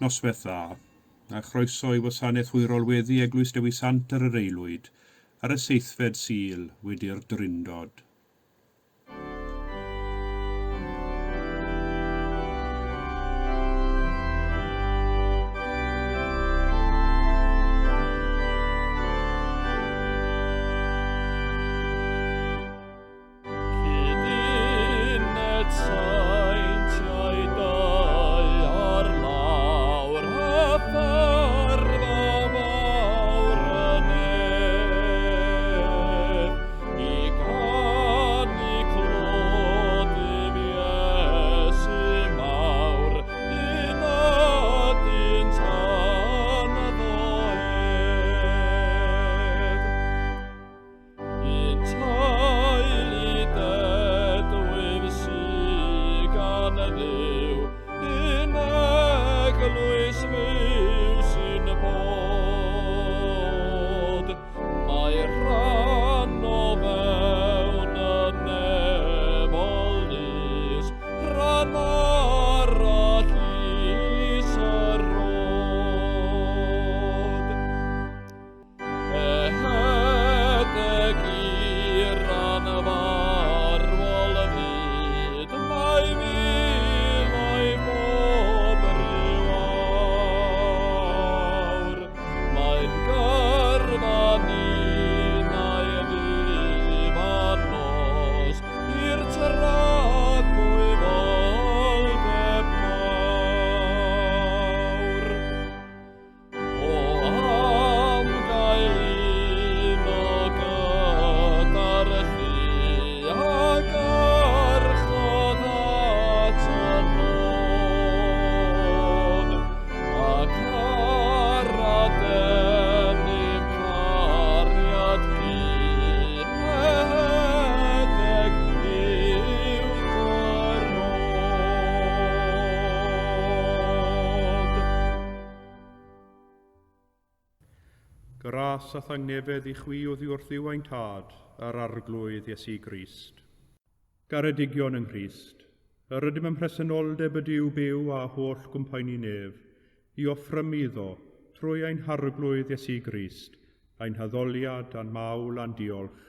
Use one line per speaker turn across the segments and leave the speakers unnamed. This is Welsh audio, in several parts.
Noswaith dda, a chroeso i wasanaeth hwyrol weddi Eglwys Dewi Sant ar yr Aelwyd ar y seithfed Sul wedi'r Drindod. Gras a thangnefedd i chwi oddi wrth Dduw ein Tad a'r Arglwydd Iesu Grist. Garedigion yng Nghrist, yr ydym ym mhresenoldeb y Duw byw a holl gwmpaeni nef, i offrymu iddo, trwy ein Harglwydd Iesu Grist, ein haddoliad a'n mawl a'n diolch,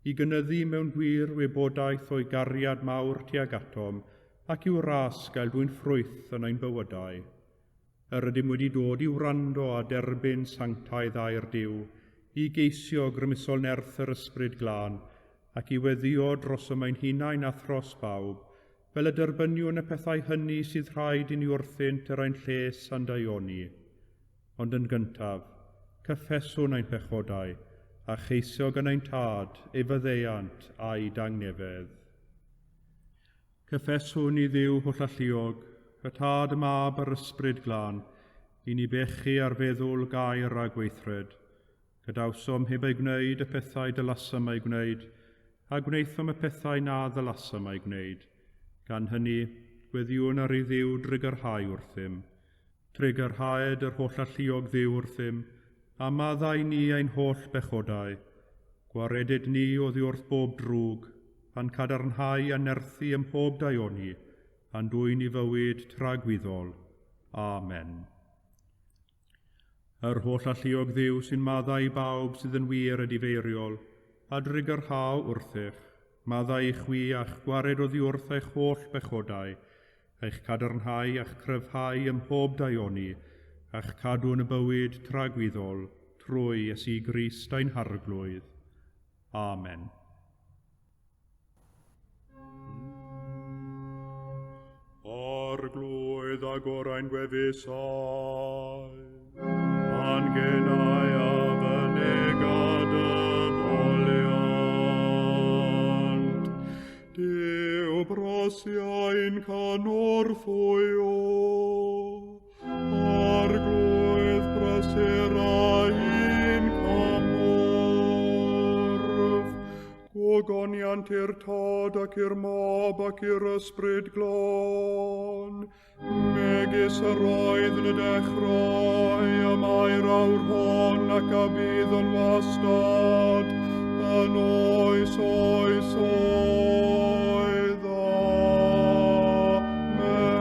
i gynyddu mewn gwir wybodaeth o'i gariad mawr tuag atom ac i'w ras gael dwyn ffrwyth yn ein bywydau. Yr ydym wedi dod i wrando a derbyn sanctaidd air Duw, i geisio grymusol nerth yr Ysbryd Glân, ac i weddïo drosom ein hunain a thros bawb, fel y derbyniwn y pethau hynny sydd rhaid i ni wrthynt er ein lles a'n daioni. Ond yn gyntaf, cyffeswn ein pechodau, a cheisio gan ein Tad ei faddeuant a'i dangnefedd. Cyffeswn i Dduw hollalluog, y Tad, y Mab a'r Ysbryd Glân, i ni bechu ar feddwl, gair a gweithred. Gadawsom heb eu gwneud y pethau dylasom eu gwneud, a gwnaethom y pethau na ddylasom eu gwneud. Gan hynny, gweddïwn ar i Dduw drugarhau wrthym. Trugarhaed yr hollalluog Dduw wrthym, a maddau ni ein holl bechodau. Gwareded ni oddi wrth bob drwg, a'n cadarnhau a nerthu ym mhob daioni, a'n dwyn i fywyd tragwyddol. Amen. Yr hollalluog Dduw sy'n maddau i bawb sydd yn wir edifeiriol, a drugarhau wrthych, maddau i chwi a'ch gwared oddi wrth eich holl bechodau, eich cadarnhau a'ch cryfhau ym mhob daioni, a'ch cadw yn y bywyd tragwyddol, trwy Iesu Grist ein Harglwydd. Amen. Arglwydd agor ein gwefusau, a'n genau a fynega dy foliant. Duw brosiau'n cynorthwyo, Arglwydd brysur ein cymorth. Gogoniant i'r Tad ac i'r Mab ac i'r Ysbryd Glân, megis yr oedd yn y dechrau, y mae'r awr hon ac a bydd yn wastad, yn oes oes oed. Amen.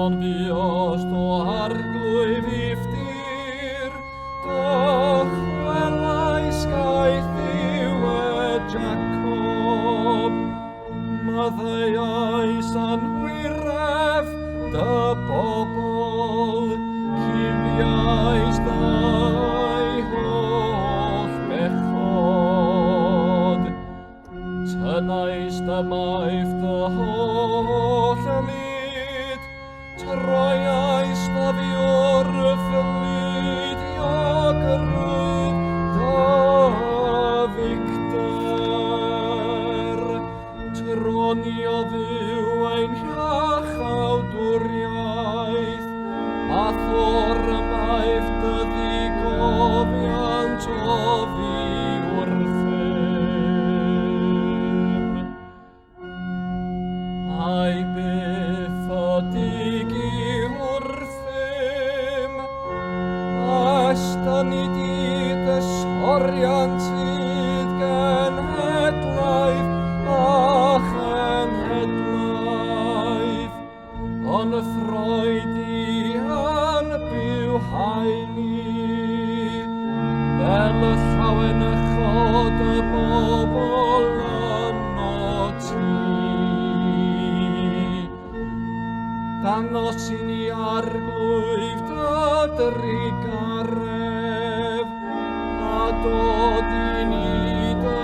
Ond fuost o arglwydd ifftir, dychwelais gaethiwed Jacob. Maddeuais anwiredd dy bobl, cuddiais ddau holl bechod. Tynnais ymaith dy holl lid, troiais oddi wrth ludiogrwydd dy ddicter. Troniodd Dduw ein hiachawdwriaeth, a thor ymaith dy ddigofiant oddi wrthym. Ai byth y digi wrthym, estyn i di dy soriant hyd genhedlaeth a chenhedlaeth. Ond throi di a'n bywhau ni, fel y llawenychod y bobl yno ti. Dangos i ni arglwydd dy drugaredd, a dod i ni dy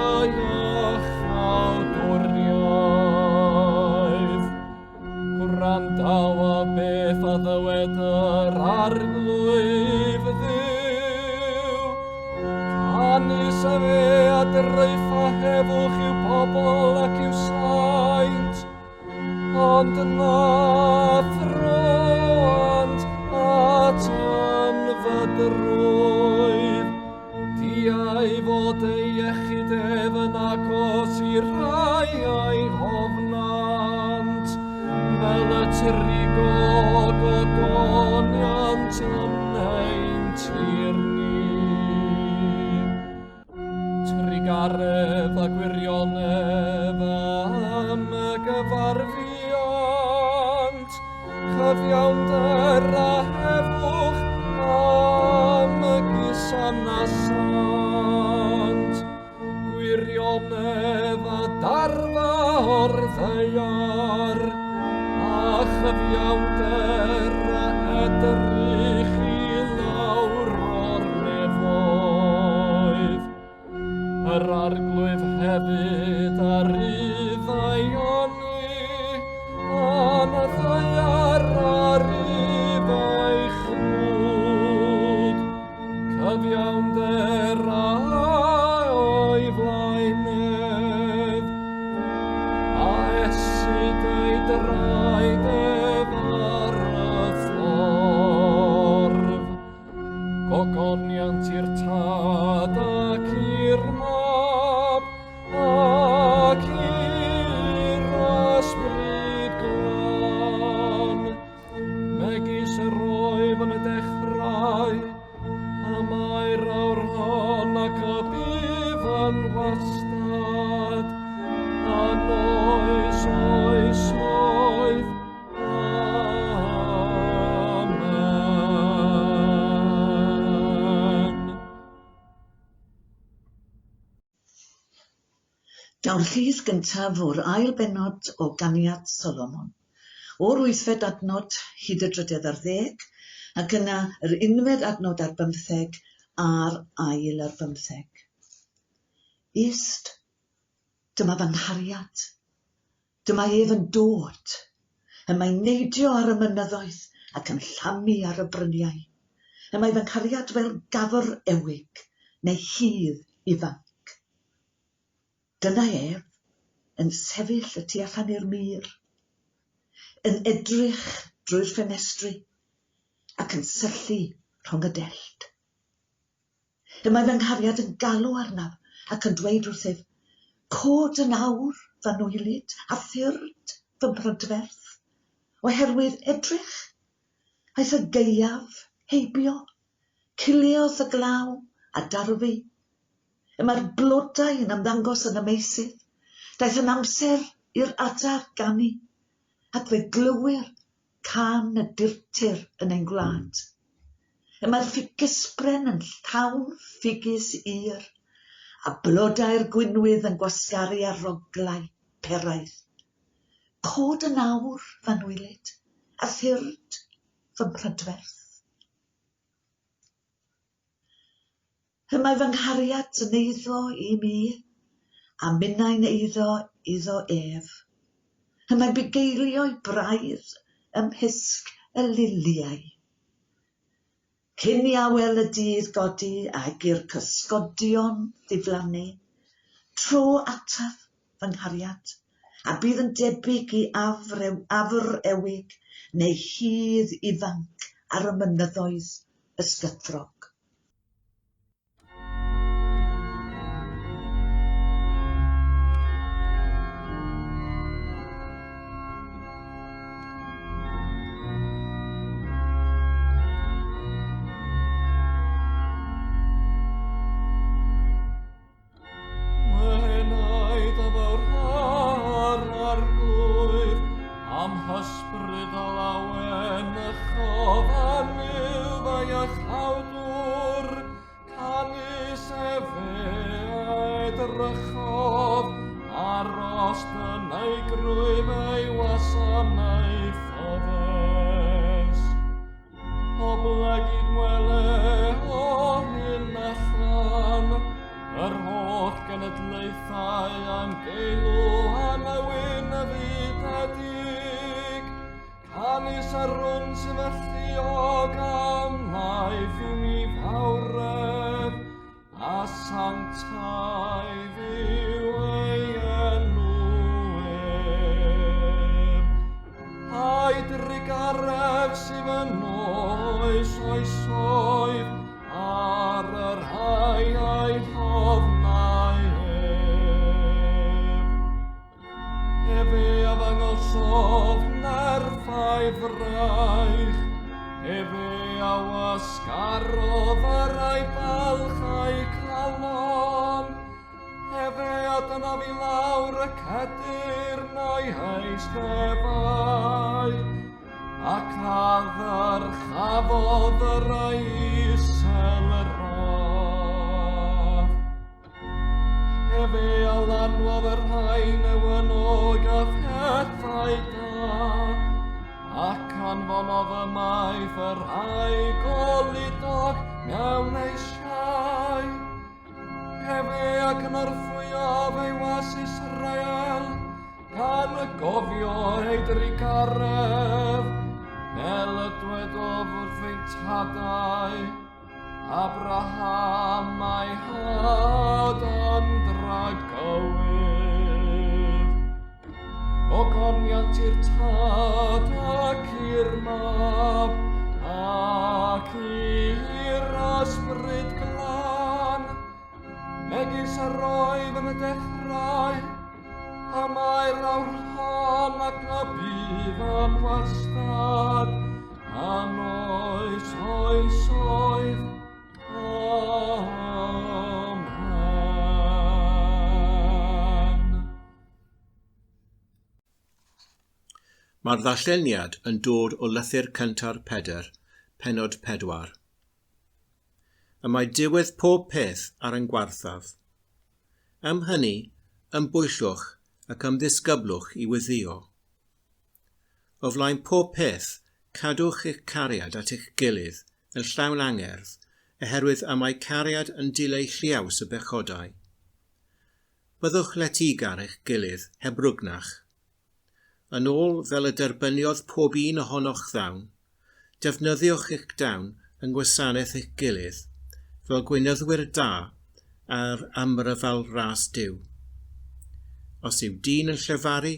iachawdwriaeth. Gwrandawa beth a ddywed yr Arglwydd Dduw. Canys efe a dreiffa heddwch i'w pobl ac i'w saint, ond na throant at anfadrwydd. Diau fod ei iechyd ef yn agos i'r rhai a'i hofnant, fel y trigog ogoniant yn ein tir ni. Trugaredd a gwirionedd am y gyfarfiant, cyfiawnder a heddwch am y gusanasant, gwirionedd a darfa o'r ddaear, a chyfiawnder a edrych i lawr o'r nefoedd. Yr Arglwydd hefyd ar ryddaioni, a'n ddaear ar ryddai chnwd. Cyfiawnder a o'i flaen ef, a esyd ei draed ef ar y ffordd. Gogoniant i'r Tad ac i'r Mab ac i'r Ysbryd Glân, megis yr oedd yn y dechrau, y mae'r awr hon ac y bydd yn wastad, yn oes oesoedd. Amen.
Daw'r llith gyntaf o'r ail bennod o Ganiad Solomon, o'r wythfed adnod hyd y drydedd ar ddeg, ac yna yr unfed adnod ar bymtheg a'r ail ar bymtheg. Ist, dyma fy nghariad. Dyma ef yn dod. Y mae'n neidio ar y mynyddoedd ac yn llamu ar y bryniau. Y mae fy nghariad fel gafr ewig neu hydd ifanc. Dyna ef, yn sefyll y tu allan i'r mur, yn edrych drwy'r ffenestri ac yn syllu rhwng y dellt. Y mae fy nghariad yn galw arnaf ac yn dweud wrthyf, Cod yn awr, fy anwylyd, a thyrd, fy mhrydferth, oherwydd edrych, aeth y gaeaf heibio, ciliodd y glaw a darfu. Y mae'r blodau yn ymddangos yn y meysydd, daeth yn amser i'r adar ganu, ac fe glywir Cân y durtur yn ein gwlad. Y mae'r ffigysbren yn llawn ffigys ir, a blodau'r gwinwydd yn gwasgaru ar roglau peraidd. Cod yn awr, fy anwylyd, a thyrd fy mhrydferth. Y mae fy nghariad yn eiddo i mi, a minnau'n eiddo iddo ef. Y mae bugeilio'i braidd ymhysg y liliau. Cyn i awel y dydd godi ag i'r cysgodion ddiflannu, tro ataf, fy nghariad, a bydd yn debyg i afr ewig neu hydd ifanc ar y mynyddoedd ysgythrog.
Mae'r ddarlleniad yn dod o lythyr cynta'r Pedr, pennod 4. Y mae diwedd pob peth ar yn gwarthaf. Am hynny, ymbwyllwch ac ymddisgyblwch i weddïo. O flaen pob peth, cadwch eich cariad at eich gilydd yn llawn angerdd, oherwydd y mae cariad yn dileu lliaws y bechodau. Byddwch letygar eich gilydd heb rwgnach. Yn ôl fel y derbyniodd pob un ohonoch ddawn, defnyddiwch eich dawn yng ngwasanaeth eich gilydd, fel gweinyddwyr da ar amryfal ras Duw. Os yw dyn yn llefaru,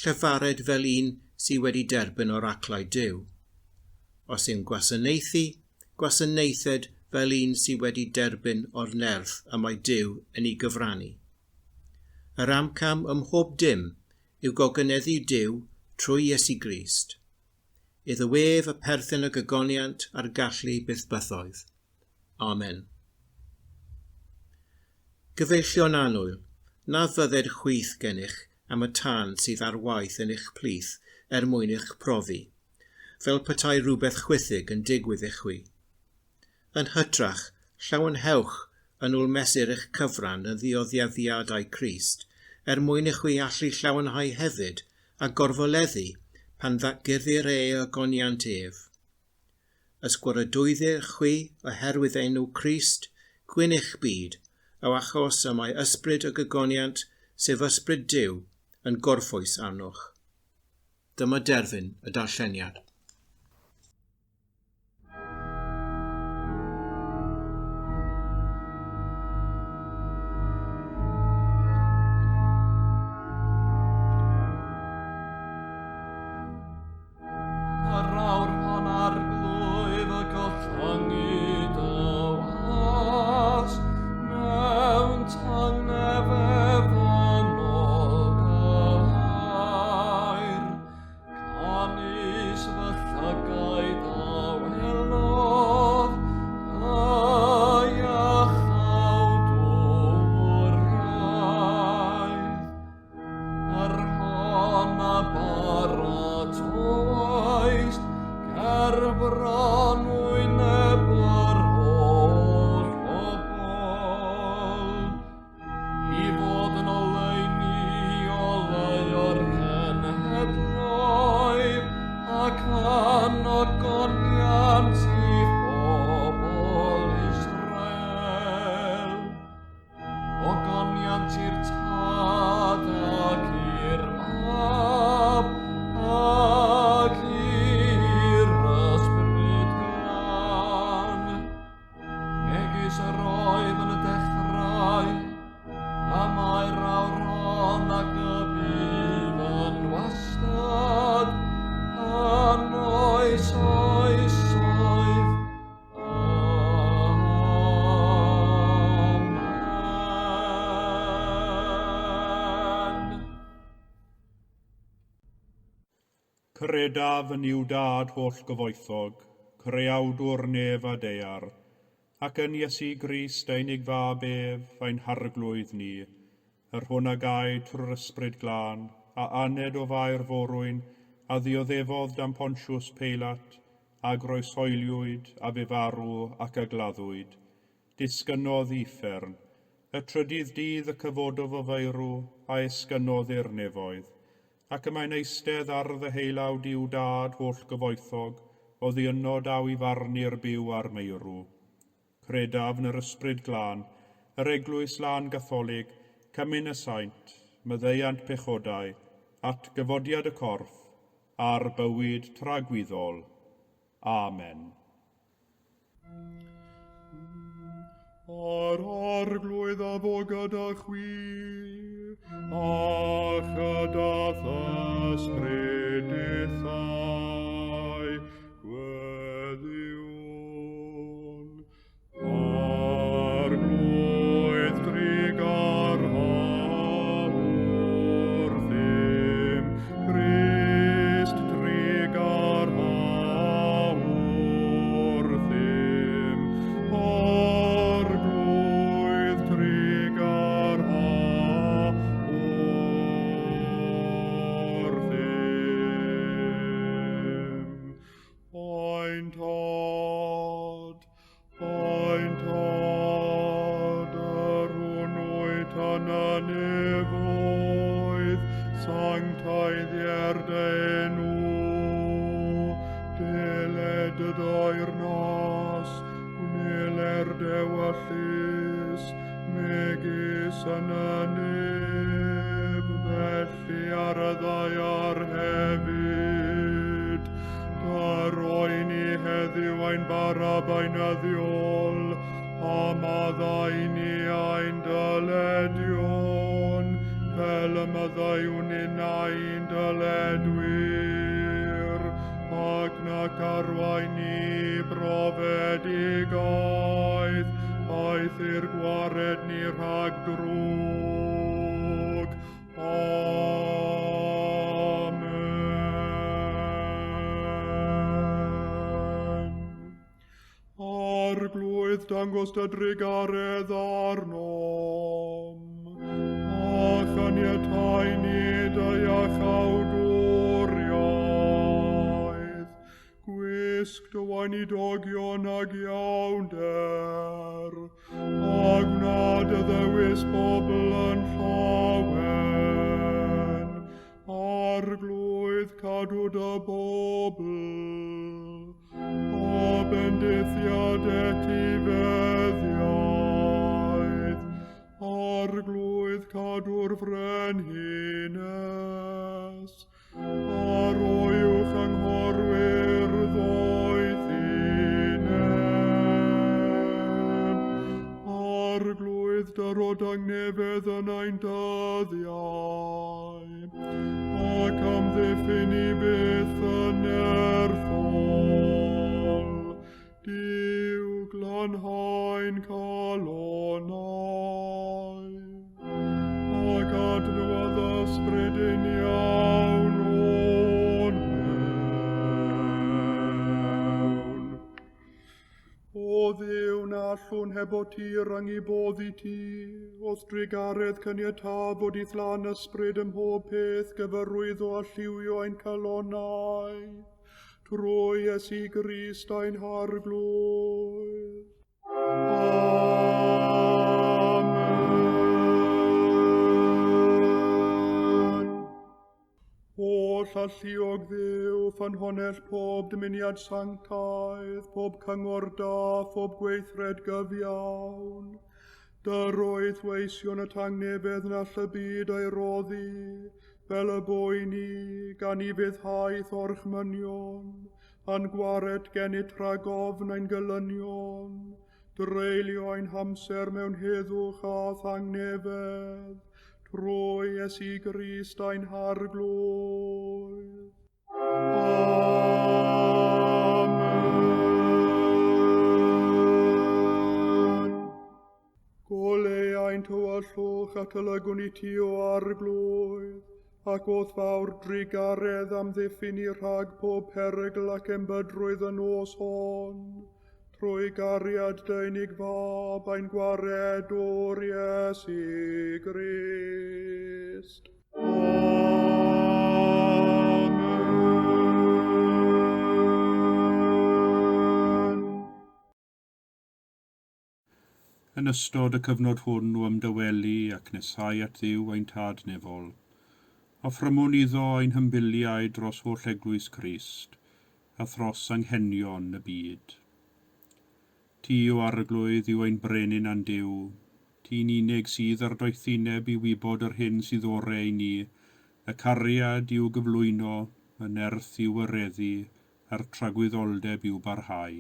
llefared fel un sydd wedi derbyn oraclau Duw. Os yw'n gwasanaethu, gwasanaethed fel un sydd wedi derbyn o'r nerth y mae Duw yn ei gyfrannu. Yr amcam ym mhob dim yw gogoneddu Duw trwy Iesu Grist. Iddo ef y perthyn y gogoniant a'r gallu byth bythoedd. Amen. Gyfeillion annwyl, na fydded chwith gennych am y tân sydd ar waith yn eich plith er mwyn eich profi, fel petai rhywbeth chwithig yn digwydd i chwi. Yn hytrach, llawenhewch yn ôl mesur eich cyfran yn ddioddefiadau Crist, er mwyn i chwi allu llawenhau hefyd a gorfoleddu pan ddatguddir e ogoniant ef. Ysgwaradwyddir chwi oherwydd enw Crist, gwyn eich byd, o achos y mae ysbryd y gogoniant, sef ysbryd Duw, yn gorffwys arnoch. Dyma derfyn y darlleniad.
Yr awr pan Arglwydd y gollyngi dy was, mewn tangnefedd yn ôl dy air, canys fy llygaid a welodd dy iachawdwriaeth. Yr hon a baratoaist ger bron wyneb yr holl bobl, i fod yn oleuni oleuo'r cenhedloedd, ac yn ogoniant i'th bobl Israel. Ogoniant i'r Tad ac i'r Mab ac i'r Ysbryd Glân, megis yr oedd yn y dechrau, y mae'r awr hon ac y bydd yn wastad, yn oes oesoedd. Amen.
Credaf yn Nuw Dad holl gyfoethog, creawdwr nef a daear, ac yn Iesu Grist ei unig fab ef, ein harglwydd ni, yr hwn a gaed trwy'r Ysbryd Glân, a aned o Fair Forwyn, a ddioddefodd dan Pontius Peilat, a groeshoeliwyd, a fu farw ac a gladdwyd. Disgynnodd i uffern. Y trydydd dydd y cyfododd o feirw, a esgynnodd i'r nefoedd. Ac y mae'n eistedd ar ddeheulaw Duw Dad holl gyfoethog, oddi yno daw i farnu'r byw a'r meirw. Credaf yn yr Ysbryd Glân, yr Eglwys Lân Gatholig, cymun y saint, maddeuant pechodau, atgyfodiad y corff, a'r bywyd tragwyddol. Amen. A'r Arglwydd a fo gyda chwi, a chyda th'ysbryd dithau, gweddïwn. Arglwydd trugarha wrthym, Crist trugarha wrthym, Arglwydd trugarha wrthym. Ein Tad, ein Tad, yr hwn wyt yn y nefoedd, sancteiddier dy enw, deled dy deyrnas, gwneler dy ewyllys, megis yn y nef, felly ar y ddaear hefyd. Dyro i ni heddiw ein bara beunyddiol, a maddau i ni ein dyledion, fel y maddeuwn ninnau i'n dyledwyr, ac nac arwain ni i brofedigaeth, eithr gwared ni rhag drwg. Amen. Arglwydd, dangos dy drugaredd arnom, a chaniatáu ni dy iachawdwriaeth. Gwisg dy weinidogion ag iawnder, a gwna dy ddewis bobl yn llawen. Arglwydd cadw dy bobl, a bendithiad etifeddiaeth. Arglwydd cadw'r frenhines, a roi uwch anghorwyr ddoethineb. Arglwydd dyro dangnefedd yn ein dyddiau, ac amddiffyn i byth yn nerthol. Duw glanhau'n calonnau, ac adnewyddu ysbryd uniawn o'n mewn. O Dduw, na allwn heb o ti ryngu bodd i ti, o'th drugaredd caniatâ fod i'th lan ysbryd ym mhob peth gyfarwyddo a lliwio ein calonnau, trwy Iesu Grist ein Harglwydd. Amen. Holl alluog Dduw, ffynhonnell pob dymuniad sanctaidd, pob cyngor da, phob gweithred gyfiawn. Dyroedd weision y tangnefedd na all y byd ei roddi, fel y bo i ni, gan i fyddhaeth orchmynion, a'n gwared gennyt rhag ofn ein gelynion, dreulio ein hamser mewn heddwch a thangnefedd, trwy Iesu Grist ein Harglwydd. Amen. Goleu ein tywyllwch at y lygwn i ti o Arglwydd, ac o'th fawr drugaredd amddiffyn i rhag pob perygl ac embydrwydd y nos hon, trwy gariad dy unig fab ein gwaredwr Iesu Grist. Amen. Yn ystod y cyfnod hwn o ymdawelu ac nesau at Dduw ein Tad nefol, offrymwn iddo ein hymbiliau dros holl eglwys Crist a thros anghenion y byd. Ti o Arglwydd yw ein brenin a'n Duw, ti'n unig sydd ar doethineb i wybod yr hyn sydd orau i ni, y cariad i'w gyflwyno, y nerth i'w wireddu, a'r tragwyddoldeb i'w barhau.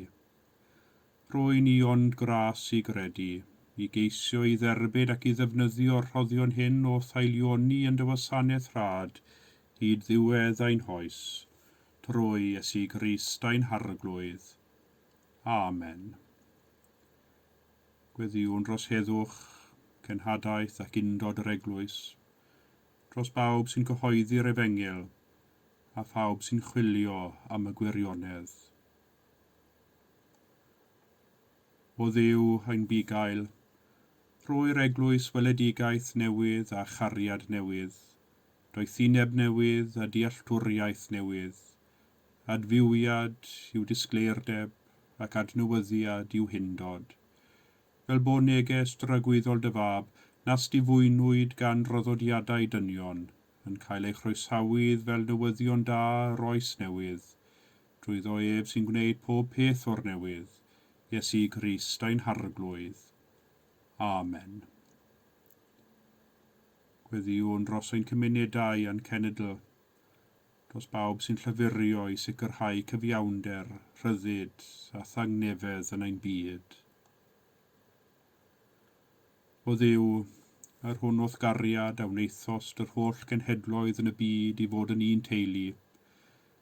Rhoi ni ond gras i gredu, i geisio i dderbyn ac i ddefnyddio'r rhoddion hyn o thailioni yn dy wasanaeth rhad, hyd ddiwedd ein hoes, trwy Iesu Grist ein Harglwydd. Amen. Gweddïwn dros heddwch, cenhadaeth ac undod yr eglwys, dros bawb sy'n cyhoeddi'r efengyl a phawb sy'n chwilio am y gwirionedd. O Dduw ein bugail, rhoi'r eglwys weledigaeth newydd a chariad newydd, doethineb newydd a dealltwriaeth newydd, adfywiad i'w disgleirdeb ac adnewyddiad i'w hundod. Fel bo neges dragwyddol dy fab, nas difwynwyd gan draddodiadau dynion, yn cael ei chroesawu fel newyddion da yr oes newydd, drwyddo ef sy'n gwneud pob peth o'r newydd, Iesu Grist ein Harglwydd. Amen. Gweddïwn dros ein cymunedau a'n cenedl, dros bawb sy'n llafurio i sicrhau cyfiawnder, rhyddid a thangnefedd yn ein byd. O Dduw, yr hwn o'th gariad a wnaethost yr holl genhedloedd yn y byd i fod yn un teulu,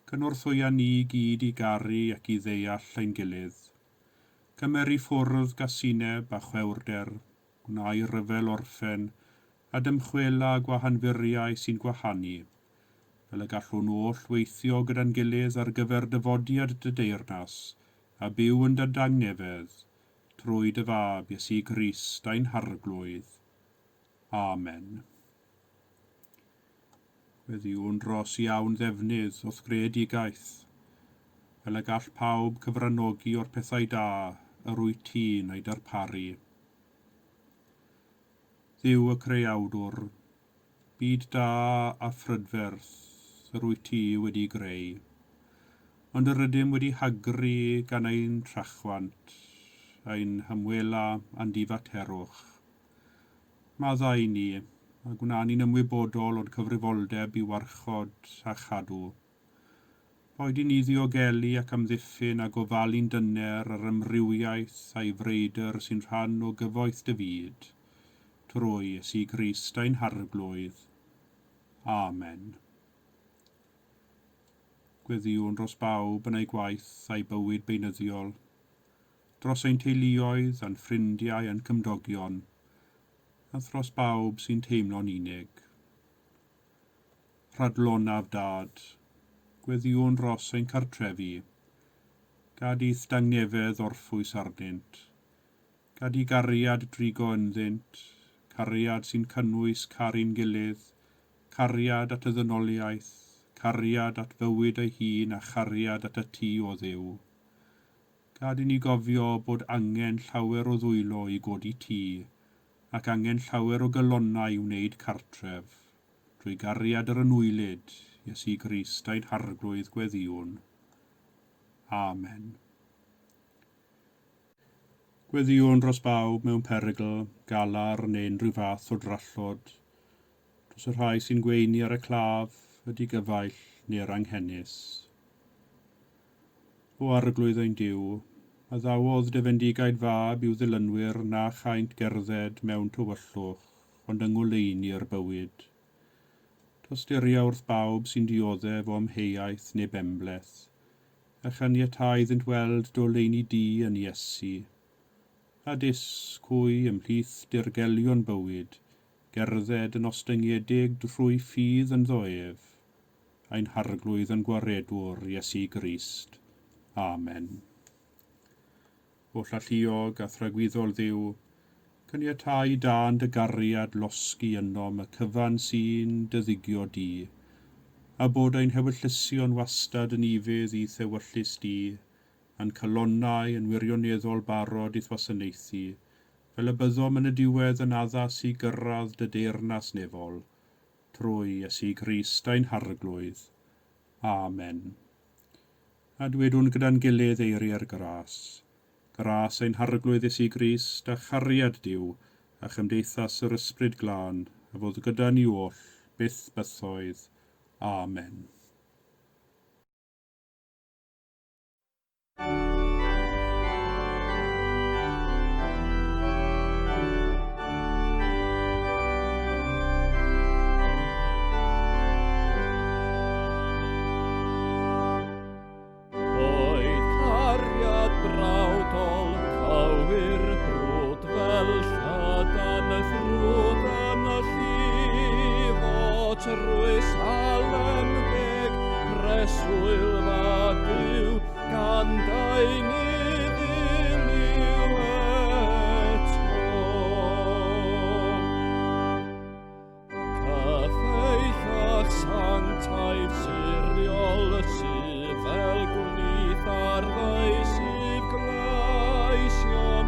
cynorthwya ni gyd i garu ac i ddeall ein gilydd. Cymer i ffwrdd gasineb a chwewrder, gwnai ryfel orffen, a dymchwela gwahanfuriau sy'n gwahanu, fel y gallwn oll weithio gyda'n gilydd ar gyfer dyfodiad dy deyrnas, a byw yn dy dangnefedd, trwy dy fab Iesu Grist ein Harglwydd. Amen. Gweddïwn dros iawn ddefnydd o'th greadigaeth, fel y gall pawb cyfranogi o'r pethau da yr wyt ti'n eu darparu. Dduw y Creawdwr, byd da a phrydferth yr wyt ti wedi greu, ond yr ydym wedi hagru gan ein trachwant, ein hymwela a'n difaterwch. Maddau i ni, a gwna ni'n ymwybodol o'n cyfrifoldeb i warchod a chadw. Boed i ni ddiogelu ac amddiffyn a gofalu'n dyner ar amrywiaeth a'i freuder sy'n rhan o gyfoeth dy fyd, trwy Iesu Grist ein Harglwydd. Amen. Gweddïwn dros bawb yn eu gwaith a'i bywyd beunyddiol, dros ein teuluoedd a'n ffrindiau a'n cymdogion, a thros bawb sy'n teimlo'n unig. Rhadlonaf Dad, gweddïwn dros ein cartrefi. Gad i'th dangnefedd orffwys arnynt. Gad i gariad drigo ynddynt, cariad sy'n cynnwys caru'n gilydd, cariad at y ddynoliaeth, cariad at fywyd ei hun a chariad at y tŷ o Dduw. Gad i ni gofio bod angen llawer o ddwylo i godi tŷ, ac angen llawer o galonnau i wneud cartref, drwy gariad yr anwylyd, Iesu Grist ein Harglwydd gweddïwn. Amen. Gweddïwn dros bawb mewn perygl, galar neu unrhyw fath o drallod, dros y rhai sy'n gweini ar y claf, y digyfaill neu'r anghenus. O Arglwydd ein Duw, addawodd dy fendigaid fab i'w ddilynwyr na chaent gerdded mewn tywyllwch, ond yng ngoleuni'r bywyd. Tosturia wrth bawb sy'n dioddef o amheuaeth neu benbleth, a chaniatâ iddynt weld dy oleuni di yn Iesu. A dysg hwy ymhlith dirgelion bywyd, gerdded yn ostyngedig drwy ffydd ynddo ef, ein Harglwydd a'n Gwaredwr, Iesu Grist. Amen. Oll alluog a thragwyddol Dduw, caniatâi dân dy gariad losgi ynom y cyfan sy'n dy ddigio di, a bod ein hewyllysion wastad yn ufudd i'th ewyllys di, a'n calonnau yn wirioneddol barod i'th wasanaethu, fel y byddom yn y diwedd yn addas i gyrraedd dy deyrnas nefol, trwy Iesu Grist ein Harglwydd. Amen. A dwedwn gyda'n gilydd eiriau'r gras. Gras ein Harglwydd Iesu Grist a chariad Duw a chymdeithas yr Ysbryd Glân a fod gyda ni oll, byth bythoedd. Amen.
Boed cariad brawdol cywir brwd fel llydan y ffrwd yn y llifo trwy Salem deg preswylfa Duw gan daenu ddiliw eto. Cyfeillach sanctaidd siriol sydd fel gwlith ar faesydd gleision,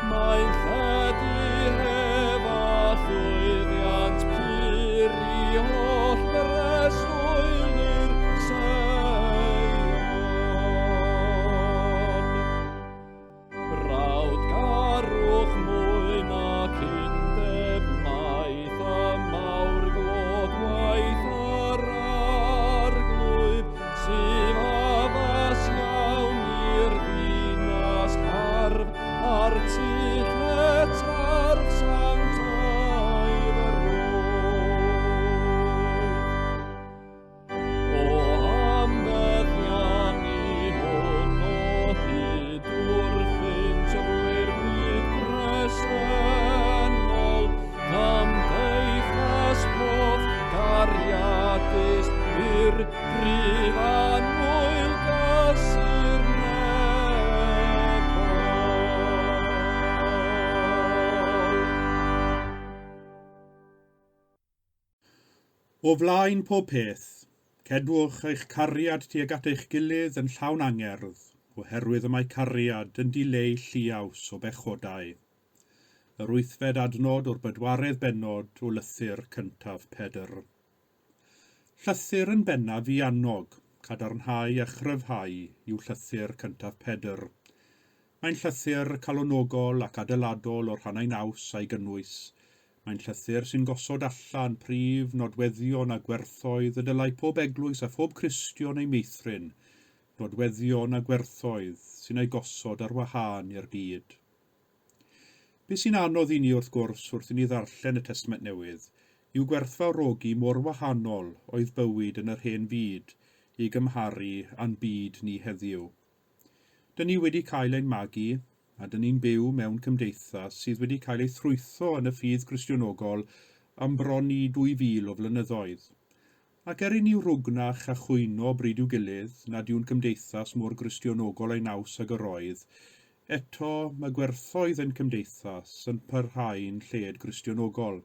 mae'n lledu hef a llwyddiant pur i holl breswylwyr Seion. Brawdgarwch mwy nac undeb maith a mawr glod waith yr Arglwydd sydd addas iawn i'r ddinas hardd a'r tŷ lle tardd sanctaidd yr oedd. O am feddiannu hwn o hyd wrthynt drwy'r byd presennol, cymdeithas hoff gariadus i'r gryf annwyl gysur nefol.
O flaen pob peth, Cedwch eich cariad tuag at eich gilydd yn llawn angerdd, oherwydd y mae cariad yn dileu lliaws o bechodau. Yr wythfed adnod o'r bedwaredd bennod o lythyr cyntaf Pedr. Llythyr yn bennaf i annog, cadarnhau a chryfhau yw llythyr cyntaf Pedr. Mae'n llythyr calonogol ac adeiladol o'r rhannau naws a'i gynnwys. Mae'n llythyr sy'n gosod allan prif nodweddion a gwerthoedd y dylai pob eglwys a phob Cristion eu meithrin, nodweddion a gwerthoedd sy'n eu gosod ar wahân i'r byd. Be sy'n anodd i ni wrth gwrs wrth i ni ddarllen y Testament Newydd yw gwerthfawrogi mor wahanol oedd bywyd yn yr hen fyd i gymharu â'n byd ni heddiw. Dyn ni wedi cael ein magu, a dyn ni'n byw mewn cymdeithas sydd wedi cael ei thrwytho yn y ffydd Gristionogol am bron i 2,000 o flynyddoedd. Ac er i ni rwgnach a chwyno bryd i'w gilydd nad yw'n cymdeithas mor Gristionogol ei naws ag yr oedd, eto mae gwerthoedd ein cymdeithas yn parhau'n lled Gristionogol.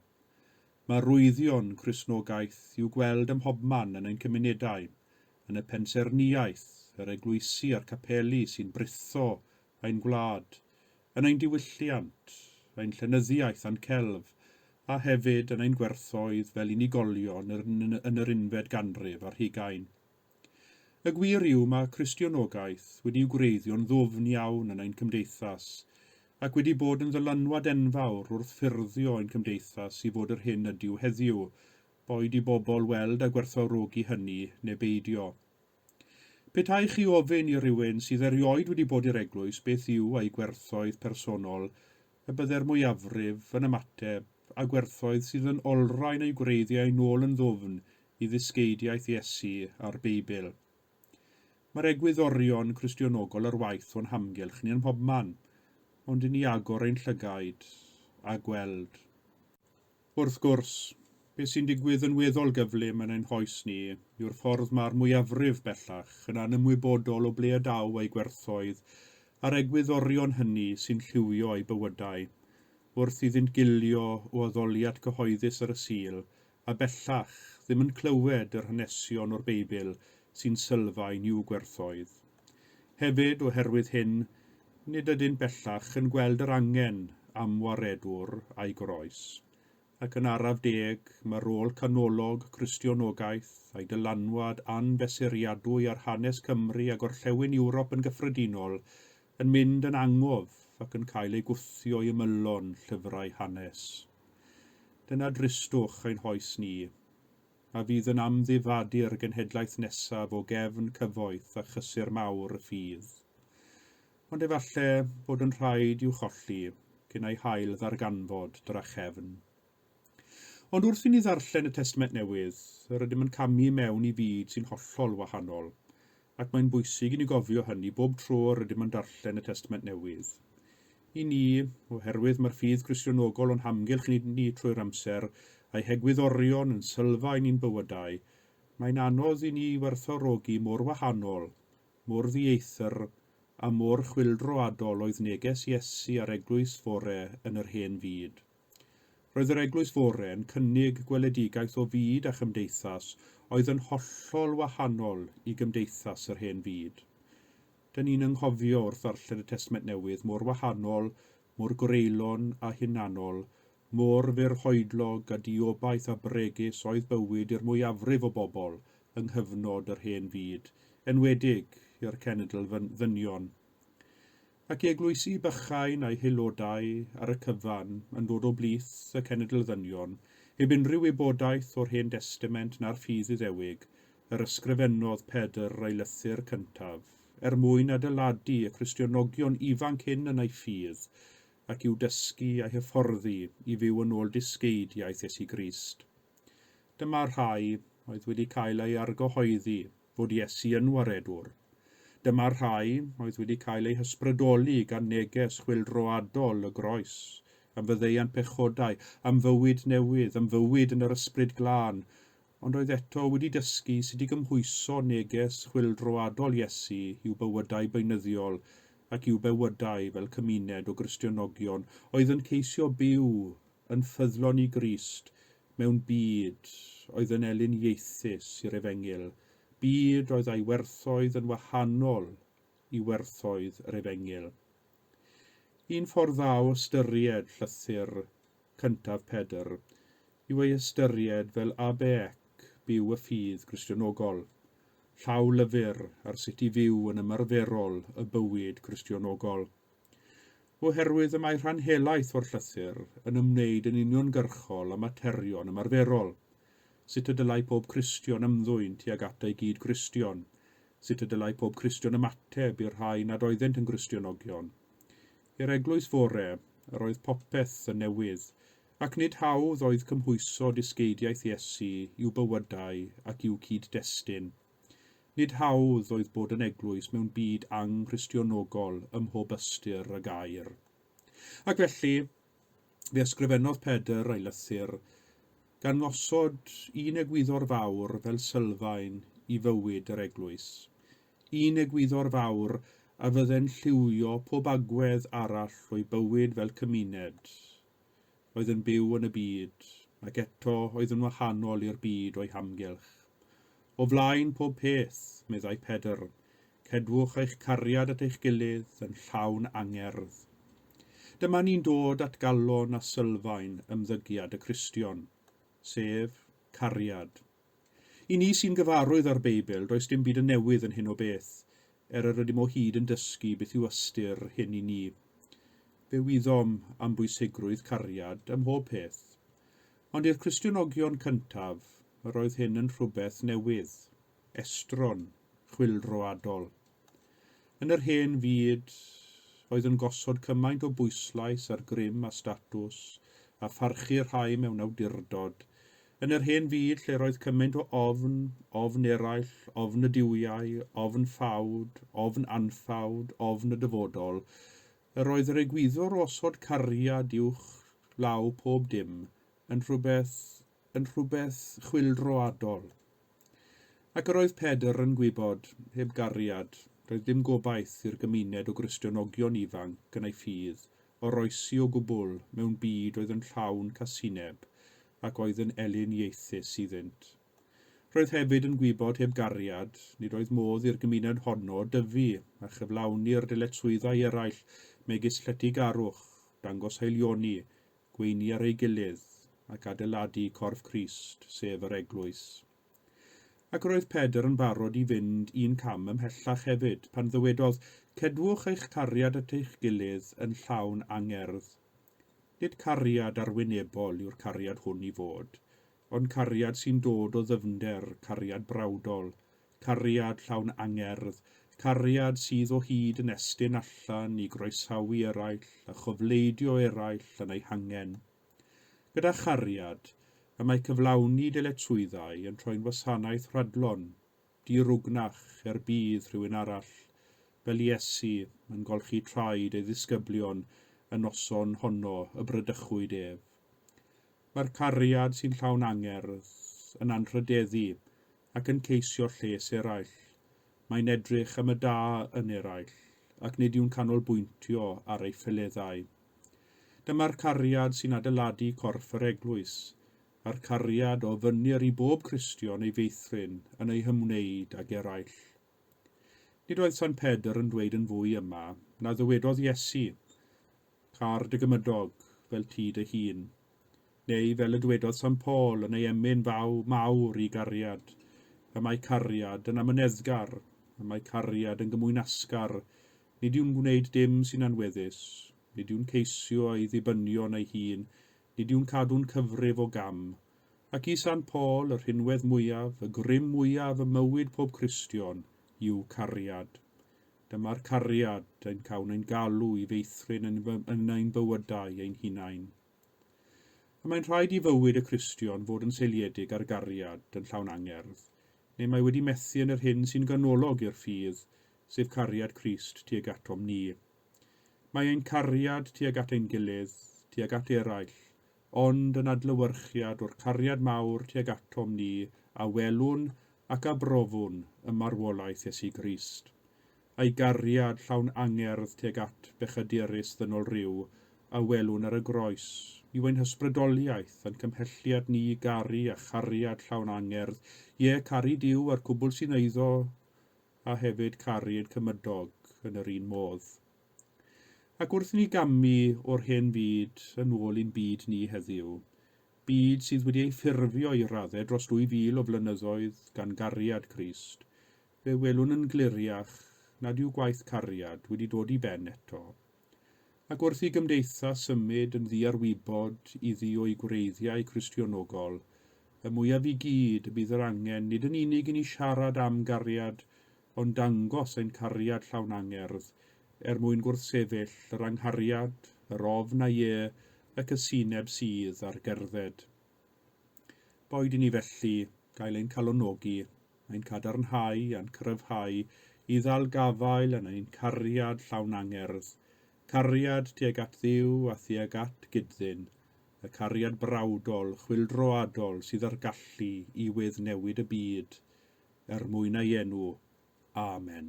Mae arwyddion Cristnogaeth i'w gweld ym mhobman yn ein cymunedau, yn y pensaernïaeth, yr eglwysi a'r capeli sy'n britho ein gwlad, yn ein diwylliant, ein llenyddiaeth a'n celf, a hefyd yn ein gwerthoedd fel unigolion yn yr unfed ganrif ar hugain. Y gwir yw mae Cristionogaeth wedi'w gwreiddio'n ddwfn iawn yn ein cymdeithas, ac wedi bod yn ddylanwad enfawr wrth ffurfio ein cymdeithas i fod yr hyn ydyw heddiw, boed i bobl weld a gwerthfawrogi hynny neu beidio. Petai chi ofyn i rywun sydd erioed wedi bod i'r eglwys beth yw eu gwerthoedd personol, y bydde'r mwyafrif yn ymateb â gwerthoedd sydd yn olrhain eu gwreiddiau nôl yn ddwfn i ddysgeidiaeth Iesu a'r Beibl. Mae'r egwyddorion Cristionogol ar waith o'n hamgylch ni yn mhobman, ond i ni agor ein llygaid a gweld. Wrth gwrs, beth sy'n digwydd yn weddol gyflym yn ein hoes ni yw'r ffordd mae'r mwyafrif bellach yn anymwybodol o ble y daw eu gwerthoedd a'r egwyddorion hynny sy'n lliwio eu bywydau, wrth iddynt gilio o addoliad cyhoeddus ar y Sul a bellach ddim yn clywed yr hanesion o'r Beibl sy'n sylfaen i'w gwerthoedd. Hefyd, oherwydd hyn, nid ydynt bellach yn gweld yr angen am waredwr a'i groes, ac yn araf deg mae rôl canolog Cristionogaeth a'i dylanwad anfesuriadwy ar hanes Cymru a Gorllewin Ewrop yn gyffredinol yn mynd yn angof ac yn cael ei gwthio i ymylon llyfrau hanes. Dyna dristwch ein hoes ni, a fydd yn amddifadu'r genhedlaeth nesaf o gefn cyfoeth a chysur mawr y ffydd. Ond efallai bod yn rhaid i'w cholli cyn ei hail ddarganfod drachefn. Ond wrth i ni ddarllen y Testament Newydd, yr ydym yn camu mewn i fyd sy'n hollol wahanol, ac mae'n bwysig i ni gofio hynny bob tro yr ydym yn darllen y Testament Newydd. I ni, oherwydd mae'r ffydd Gristionogol o'n hamgylch ni, ni trwy'r amser, a'i hegwyddorion yn sylfaen i'n bywydau, mae'n anodd i ni werthfawrogi mor wahanol, mor ddieithr, a mor chwyldroadol oedd neges Iesu a'r eglwys fore yn yr hen fyd. Roedd yr eglwys fore yn cynnig gweledigaeth o fyd a chymdeithas oedd yn hollol wahanol i gymdeithas yr hen fyd. Dyn ni'n anghofio wrth ddarllen y Testament Newydd mor wahanol, mor greulon a hunanol, mor fyrhoedlog a diobaith a bregus oedd bywyd i'r mwyafrif o bobl yng nghyfnod yr hen fyd, enwedig i'r cenedl ddynion. Ac i eglwysi bychain a'u haelodau ar y cyfan yn dod o blith y cenedl ddynion, heb unrhyw wybodaeth o'r Hen Destament na'r ffydd Iddewig, yr ysgrifennodd Pedr ei lythyr cyntaf, er mwyn adeiladu y Cristionogion ifanc hyn yn eu ffydd, ac i'w dysgu a'u hyfforddi i fyw yn ôl dysgeidiaeth Iesu Grist. Dyma'r rhai oedd wedi cael eu argyhoeddi fod Iesu yn waredwr. Dyma'r rhai oedd wedi cael eu hysbrydoli gan neges chwyldroadol y groes, am faddeuant pechodau, am fywyd newydd, am fywyd yn yr ysbryd glân, ond oedd eto wedi dysgu sut i gymhwyso neges chwyldroadol Iesu i'w bywydau beunyddiol ac i'w bywydau fel cymuned o Gristionogion oedd yn ceisio byw yn ffyddlon i Grist mewn byd oedd yn elyniaethus i'r Efengyl. Byd oedd a'i werthoedd yn wahanol i werthoedd yr Efengyl. Un ffordd dda o ystyried llythyr cyntaf Pedr yw ei ystyried fel ABEC byw y ffydd Gristionogol, llaw lyfr ar sut i fyw yn ymarferol y bywyd Cristionogol. Oherwydd y mae rhan helaeth o'r llythyr yn ymwneud yn uniongyrchol â materion ymarferol, sut y dylai pob Cristion ymddwyn tuag at ei gyd-Gristion, sut y dylai pob Cristion ymateb i'r rhai nad oeddent yn Gristionogion. I'r eglwys fore, yr oedd popeth yn newydd, ac nid hawdd oedd cymhwyso dysgeidiaeth Iesu i'w bywydau ac i'w cyd-destun. Nid hawdd oedd bod yn eglwys mewn byd anghristionogol ym mhob ystyr y gair. Ac felly, Fe ysgrifennodd Pedr ei lythyr, gan osod un egwyddor fawr fel sylfaen i fywyd yr eglwys. Un egwyddor fawr a fydde'n lliwio pob agwedd arall o'i bywyd fel cymuned oedd yn byw yn y byd, ac eto oedd yn wahanol i'r byd o'i hamgylch. O flaen pob peth, meddai Pedr, cedwch eich cariad at eich gilydd yn llawn angerdd. Dyma ni'n dod at galon a sylfaen ymddygiad y Cristion, sef cariad. I ni sy'n gyfarwydd â'r Beibl, does dim byd yn newydd yn hyn o beth, er yr ydym o hyd yn dysgu beth yw ystyr hyn i ni. Fe wyddom am bwysigrwydd cariad ym mhob peth. Ond i'r Cristionogion cyntaf, yr oedd hyn yn rhywbeth newydd, estron, chwyldroadol. Yn yr hen fyd, oedd yn gosod cymaint o bwyslais ar grym a statws, a pharchu rhai mewn awdurdod, yn yr hen fyd lle roedd cymaint o ofn, ofn eraill, ofn y duwiau, ofn ffawd, ofn anffawd, ofn y dyfodol, yr oedd yr egwyddor o osod cariad uwch law pob dim yn rhywbeth, yn rhywbeth chwyldroadol. Ac yr oedd Pedr yn gwybod, heb gariad, doedd dim gobaith i'r gymuned o Gristionogion ifanc yn ei ffydd oroesi o gwbl mewn byd oedd yn llawn casineb ac oedd yn elyniaethus iddynt. Roedd hefyd yn gwybod heb gariad, nid oedd modd i'r gymuned honno dyfu a chyflawni'r dyletswyddau eraill megis lletygarwch, dangos haelioni, gweini ar ei gilydd ac adeiladu corff Crist, sef yr Eglwys. Ac yr oedd Pedr yn barod i fynd un cam ymhellach hefyd, pan ddywedodd, Cedwch eich cariad at eich gilydd yn llawn angerdd. Nid cariad arwynebol yw'r cariad hwn i fod, ond cariad sy'n dod o ddyfnder, cariad brawdol, cariad llawn angerdd, cariad sydd o hyd yn estyn allan i groesawu eraill a chofleidio eraill yn eu hangen. Gyda chariad, y mae cyflawni dyletswyddau yn troi'n wasanaeth rhadlon, dirwgnach er budd rhywun arall, fel Iesu yn golchi traed ei ddisgyblion y noson honno y bradychwyd ef. Mae'r cariad sy'n llawn angerdd yn anrhydeddu ac yn ceisio lles eraill. Mae'n edrych am y da yn eraill ac nid yw'n canolbwyntio ar ei ffaeleddau. Dyma'r cariad sy'n adeiladu corff yr eglwys, a'r cariad o ofynnir i bob Cristion ei feithrin yn ei hymwneud ag eraill. Nid oedd Sant Pedr yn dweud yn fwy yma na ddywedodd Iesu, Car dy gymydog fel ti dy hun. Neu fel y dywedodd Sant Paul yn ei emyn faw mawr i gariad, y mae cariad yn amyneddgar, y mae cariad yn gymwynasgar, nid yw'n gwneud dim sy'n anweddus, nid yw'n ceisio ei ddibynion ei hun, nid yw'n cadw'n cyfrif o gam. Ac i Sant Paul, y rhinwedd mwyaf, y grym mwyaf ym mywyd pob Cristion, yw cariad. Dyma'r cariad ein cawn ein galw i feithrin yn, yn ein bywydau ein hunain. Y mae'n rhaid i fywyd y Cristion fod yn seiliedig ar gariad yn llawn angerdd, neu mae wedi methu yn yr hyn sy'n ganolog i'r ffydd, sef cariad Crist tuag atom ni. Mae ein cariad tuag at ein gilydd, tuag at eraill, ond yn adlewyrchiad o'r cariad mawr tuag atom ni a welwn ac a brofwn ym marwolaeth Iesu Grist. A'i gariad llawn angerdd tuag at bechadurus ddynol ryw a welwn ar y groes. yw ein hysbrydoliaeth a'n cymhelliad ni i garu a chariad llawn angerdd, ie, caru Duw a'r cwbl sy'n eiddo, a hefyd caru ein cymydog yn yr un modd. Ac wrth i ni gamu o'r hen fyd yn ôl i'n byd ni heddiw, byd sydd wedi ei ffurfio i raddau dros 2,000 o flynyddoedd gan gariad Crist, fe welwn yn gliriach nad yw gwaith cariad wedi dod i ben eto. Ac wrth i gymdeithas symud yn ddiarwybod iddi o'i gwreiddiau Cristionogol, y mwyaf i gyd y bydd yr angen nid yn unig i ni siarad am gariad, ond dangos ein cariad llawn angerdd, er mwyn gwrthsefyll yr anghariad, yr ofn a ie, y cysineb sydd ar gerdded. Boed i ni felly gael ein calonogi, ein cadarnhau a'n cryfhau i ddal gafael yn ein cariad llawn angerdd, cariad tuag at Dduw a thuag at gyd-ddyn, y cariad brawdol, chwyldroadol sydd â'r gallu i weddnewid y byd, er mwyn ei enw. Amen.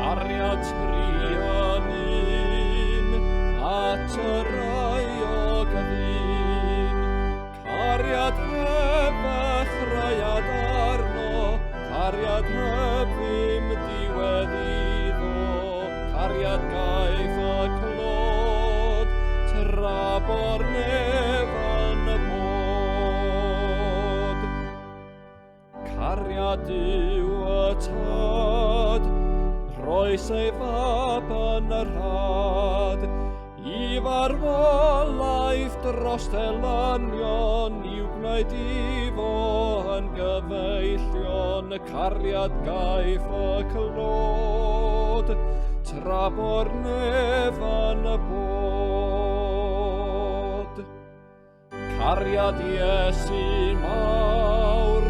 Cariad truan un at yr aiog ddyn. Cariad heb ddechreuad arno, cariad heb ddim diwedd iddo, cariad gaeth y clod, tra bo'r nef yn bod. Cariad Duw y Tad, rhoes ei fab yn y rhad, i farwolaeth dros elynion, i'w gwneud i fo yn gyfeillion, y cariad gaiff y clod, tra bo'r nef yn y bod. Cariad Iesu mawr,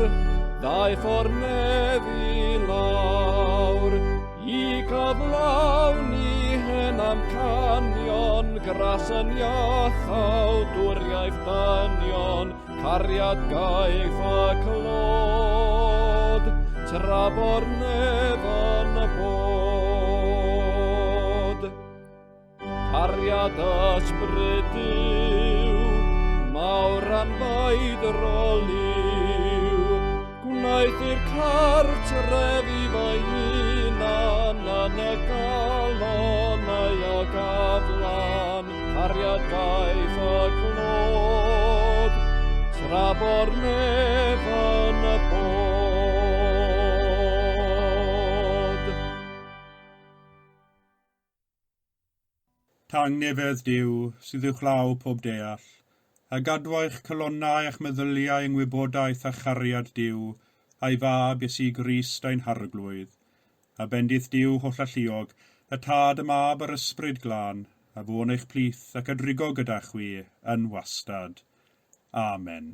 ddaeth o'r nef i lawr, i gyflawni hen amcanion, gras yn iachau dwriaeth dynion, cariad gaeth y clod, tra bo'r nef yn bod. Cariad ysbryd Duw, mawr anfaidrol yw, gwnaeth i'r cartref i fy hunan yn y galon euog aflan, cariad gaeth y clod, tra bo'r nef yn y bod.
Tangnefedd Duw, sydd uwchlaw pob deall, a gadwa eich calonnau a'ch meddyliau yng ngwybodaeth a chariad Duw, a'i Fab Iesu Grist ein Harglwydd. A bendith Duw hollalluog, y Tad, y Mab a'r Ysbryd Glân, a fo'n eich plith ac a drigo gyda chwi yn wastad. Amen.